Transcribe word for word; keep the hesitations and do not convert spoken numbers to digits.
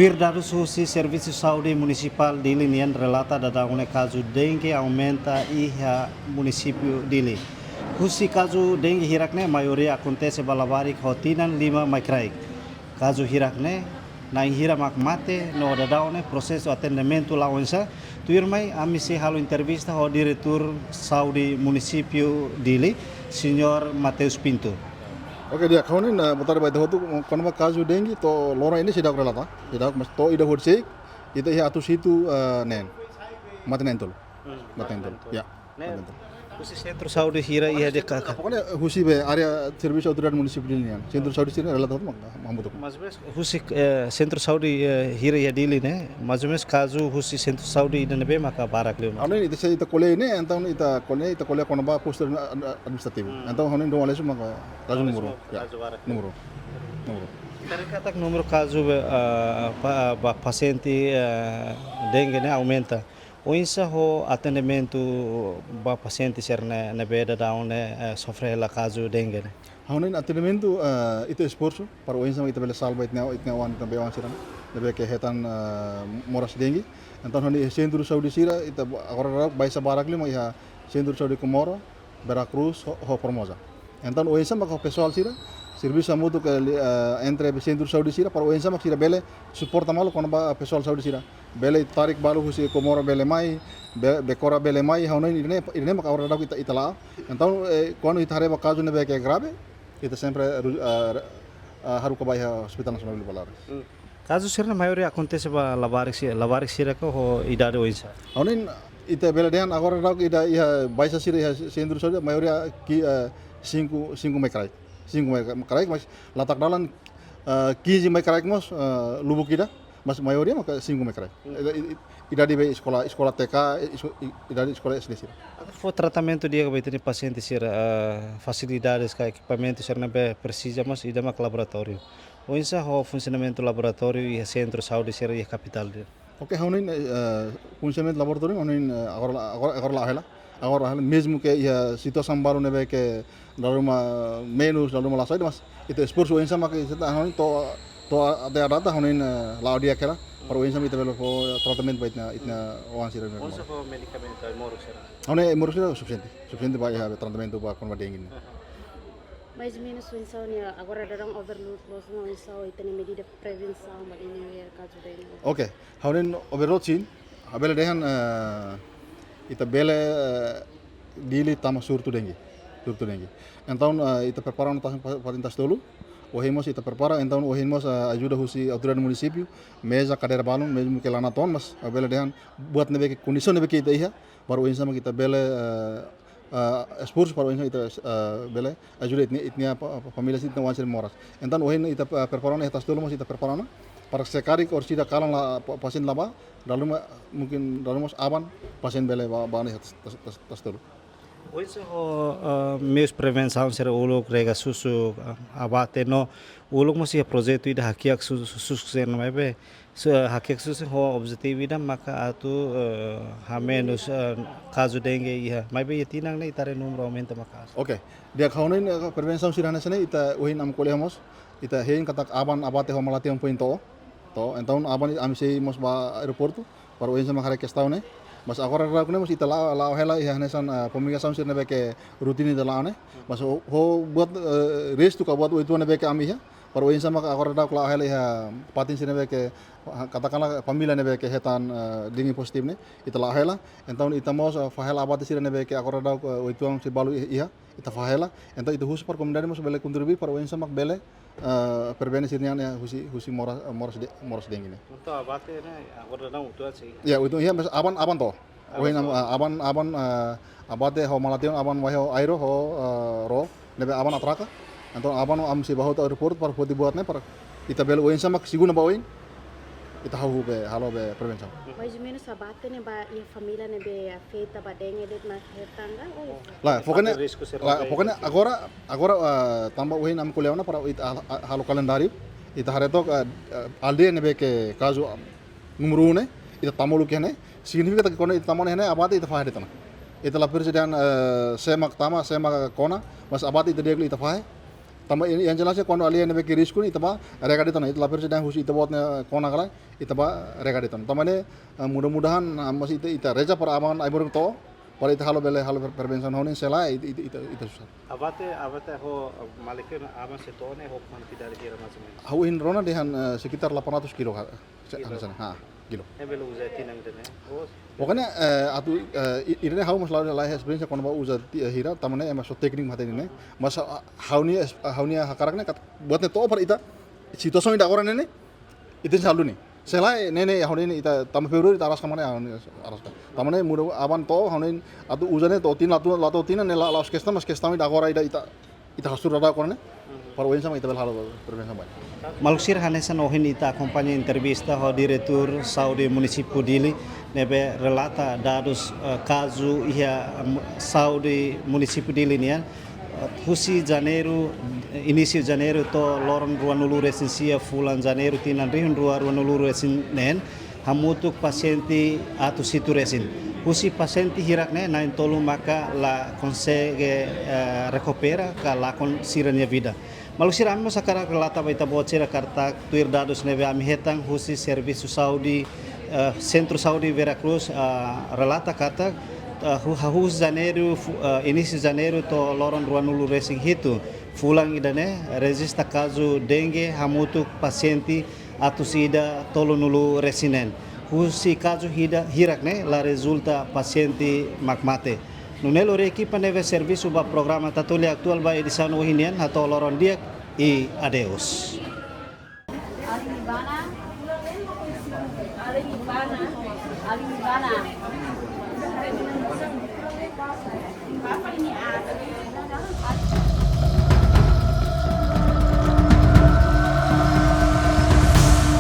Tuir dadus husi Servisu Saúde Munisipál Dili nian relata daudaun ne'e kazu dengue aumenta iha munisípiu Dili. Husi kazu dengue hirak ne'e maioria akontese ba labarik ho tinan lima mai kraik. Kazu hirak ne'e na'in hira mak mate no daudaun ne'e prosesu atendimentu la'o oinsá. Tuirmai ami sei halo entrevista ho Diretór Saúde Munisípiu Dili, Señór Mateus Pinto. Oke, di'ak, ha'u hanoin, eh, boa tarde ba ita hotu, kona-ba kazu dengue to'o loron ne'e seidauk relata, seidauk, mas to'o ida hodi sei, ita iha atus hitu, eh, neen. Mate neen tolu. Hmm, mate neen tolu. Mate neen tolu. Ya, ne'e mate neen tolu. Husi sentru saúde hira iha de kaka. Pokoknya husi be área servisu autoridade munisipál nian. Sentru saúde sira relata hotu mak hamutuk. Mais ou menos husi, eh, sentru saúde, eh, hira iha Dili ne'e, mais ou menos kazu husi sentru saúde ida ne'ebé maka barak liu, no? Ha'u hanoin ita sei ita ko'alia ne'e, entaun ita ko'alia, ita ko'alia kona-ba postu admi-, ad-, administrativu. Hmm. Entaun ha'u hanoin dong alexu maka kazu númeru. Kazu barak. Númeru. Númeru. Ita haree katak númeru kazu be, ah, pa-, ba pasiente, ah, dengue ne'e aumenta. Oinsá ho atendimentu ba pasiente sira ne'e, ne'ebé daudaun ne'e, eh, sofre hela kazu dengue ne'e? Ha'u hanoin atendimentu, eh, ita esforsu para oinsá ita bele salva ita-nia, ita-nia oan, ita-nia be-oan sira ne'ebé ke hetan, eh, moras dengue. Entaun ha'u hanoin sentru saúde sira ita ba-, agora daudaun baixa barak liu mak iha sentru saúde Comoro, Vera Cruz, ho, ho Formosa. Entaun oinsá mak ho pesoál sira, servisu hamutuk ke li-, eh, entre be sentru saúde sira para oinsá mak sira bele suporta malu kona-ba pesoál saúde sira. Bele tarik balu husi Comoro bele mai, be-, Becora bele mai, ha'u hanoin ida-ne'e, ida-ne'e mak agora daudaun ita, ita la'o. Entaun, eh, kuandu ita haree ba kazu ne'ebé ke grave, ita sempre, eh, eh, haruka ba iha Hospital Nasionál Dili Baleares. Hmm. Kazu sira ne'e maioria akontese ba labarik si-, labarik sira ka ho idade oinsá? Ha'u hanoin ita bele dehan agora daudaun ida iha baixa sira iha sentru saúde, maioria ki, eh, cinco, cinco mai kraik. Cinco mai kraik, mas latak dalan, eh, quinze mai kraik mós, eh, lubuk ida, mas maioria maka cinco mai kraik. Hmm. Ida, i-, i-, idade be eskola, eskola T K, i-, isko-, i-, idade eskola S D sira. Atu fó tratamentu di'ak ba ita-nia pasiente sira, eh, fasilidades ka ekipamentu sira ne'ebé presiza, mas ida mak laboratóriu. Oinsá ho funsionamentu laboratóriu iha sentru saúde sira iha kapitál Dili? Oke, ha'u hanoin, eh, funsionamentu laboratóriu, ha'u hanoin, eh, agora la-, agora, agora la'o hela. Agora la'o hela, mezmu ke iha situasaun balu ne'ebé ke dala ruma menus, dala ruma la sai, mas ita esforsu oinsá mak ita ha'u hanoin to'o, to'o até à data ha'u hanoin, eh, la'o di'ak hela, para oinsá mak ita bele fó tratamentu ba ita-nia, ita-nia oan sira. Oinsá ho medikamentu ai-moruk sira? Ha'u hanoin ai-moruk sira sufisiente. Sufisiente ba iha tratamentu ba kona-ba dengue ne'e. Aha. Mais ou menus oinsá ne'e agora daudaun overload loos no oinsá ita-nia medida prevensaun ba ita-nia kazu dengue? Oke, ha'u hanoin overload sin, ha'u bele dehan, eh, ita bele, eh, Dili tama surtu dengue, surtu dengue. Entaun, eh, ita prepara ona ta-, pa-, patin tas tolu, ohin mós ita prepara, entaun ohin mós, eh, ajuda husi autoridade munisípiu, meza, kadeira balun, mezmu ke la natoon, mas, eh, bele dehan buat ne'ebé ke kondisaun ne'ebé ke ita iha, para oinsá mak ita bele, eh, eh, esforsu para oinsá ita, eh, bele ajuda ita-nia, ita-nia pa-, pa-, família sira, ita-nia oan sira moras. Entaun ohin ita, eh, prepara ona iha tas tolu mós ita prepara ona. Para se karik orsida kalan la pa-, pasiente la bá, dala ruma mungkin dala ruma mós aban pasiente bele bá, bá ona iha tas, tas, tas, tas tolu. Oinsá ho, eh, meius prevensaun sira uluk rega susuk, eh, abate no uluk mós iha projetu ida hakiak su-, su-, susuk sira maibé, su-, hakiak susuk ho objetivu ida maka atu, eh, hamenus, eh, kazu dengue iha. Maibé iha tinan ne'e ita haree númeru aumenta maka'as. Oke. Di'ak, ha'u hanoin, eh, prevensaun sira hanesan ne'e ita ohin ami ko'alia mós. Ita hein katak aban abate ho malation foin to'o. To'o, entaun aban ami sei mós ba aeroportu. Para oinsá mak haree kestaun ne'e. Mas agora daudaun ne'e mós ita la'o, la'o hela iha hanesan, eh, fumigasaun sira ne'ebé ke rutina ita la'o ne'e. Mas ho, ho buat, eh, restu ka buat uitoan ne'ebé ke ami iha. Para oinsá mak agora daudaun la'o hela iha patin sira ne'ebé ke, ah, katakanlah família ne'ebé ke hetan, eh, dengue pozitivu ne'e. Ita la'o hela. Entaun ita mós, eh, fahe hela abate sira ne'ebé ke agora daudaun, eh, uitoan sira balu i-, iha. Ita fahe hela. Entaun ita husu para komunidade mós bele kontribui para oinsá mak bele, eh, prevene sira-nian, eh, husi, husi moras, eh, moras de-, moras dengue ne'e. Entaun abate ne'e, agora daudaun uitoan sei? Ya, uitoan iha, mas aban, aban to'o. Aban to'o. Ohin, ah, aban, aban, eh, abate ho malation, aban waheo airo ho, eh, ró, ne'ebé aban atraka. Entaun aban ami sei bá hotu aeroportu para foti buat ne'e, para ita bele oinsá mak segunda ba oin. Ita hahú be, halo be prevensaun. Mais ou menus abate ne'e ba iha família ne'ebé afeta ba dengue de'it mak hetan ka? Oh. La, pokoknya, risku sira la, be pokoknya risku. Agora, agora, eh, tanba ohin ami ko'alia ona para ita hal-, halo kalendáriu, ita haree took, eh, eh, aldeia ne'ebé ke kazu, ah, númeru um ne'e, ita tama uluk iha ne'e, signifika katak kuandu ita tama iha ne'e, abate ita fahe de'it ona. Ita la presiza dehan, eh, sé mak tama, sé mak kona, mas abate ita di'ak liu ita fahe. Tanba iha, iha jelasnya kuandu alin ne'ebé ke risku ne'e ita bá rega de'it ona, ita la presiza dehan husi ita-boot nia kona ka lae, ita bá rega de'it ona. Tanba ne'e, eh, mudah-mudahan, ah, maibé ita, ita reza para aman ai-moruk to'o, para ita halo bele halo pre-, prevensaun ho ne'e, se lae ita, ita, ita, ita susar. Abate, abate ho, eh, malirin aman sei to'o ne'e ho kuantidade hira mais ou menus? Ha'u hein rona dehan, eh, sekitar delapan ratus kilo ka, se-, Kilo. Hanesan ne'e, ha, kilo. Ne'ebé uza tinan ida-ne'e. Oh, pokoknya, eh, atu, eh, i-, ida-ne'e ha'u mós la, la iha esperiénsia kona-ba uza ti-, eh, hira, tanba ne'e ema só tékniku matenek ne'e. Mas, ah, ha'u-nia es-, ah, ha'u-nia hakarak ne'e katak buat ne'e to'o para ita, situasaun ida agora ne'e ne'e, ita salva ne'e. Se lae ne'e ne'e, ha'u-nia ita tanba Fevereru ita araska mane, ha'u-nia araska. Tanba ne'e muda aban to'o, ha'u-nia atu uza ne'e to'o tinan, la to'o, la to'o tinan ne'e la, la'ós kestaun, mas kestaun ida agora ida ita, ita hasoru dadauk ona ne'e. Para oinsá mak ita bele halo prevensaun ba. Maluk sira, hanesan ohin ita akompaña entrevista ho Diretór Saúde Munisípiu Dili, ne'ebé relata dadus, eh, kazu iha, em, saúde Munisípiu Dili nian, eh, husi Janeiru, inísiu Janeiru to'o loron ruanulu-resin-sia fulan Janeiru tinan rihun rua ruanulu-resin-neen, hamutuk pasiente atus hitu resin. Husi pasiente hirak ne'e na'in-tolu maka la konsege, eh, rekupera ka lakon sira-nia vida. Maluk sira, ami mós hakarak relata ba ita-boot sira katak tuir dadus ne'ebé ami hetan husi Servisu Saúde, eh, Sentru Saúde Vera Cruz, eh, relata katak, eh, hu-, hahú Janeiru fu-, eh, inísiu Janeiru to'o loron ruanulu-resin-hitu fulan ida-ne'e rejista kazu dengue hamutuk pasiente atus ida tolunulu-resin-neen. Husi kazu ida hirak ne'e la rezulta pasiente mak mate. Nune'e lori ekipa ne'ebé servisu ba programa Tatoli Atuál ba edisaun ohin nian hato'o loron di'ak i adeus.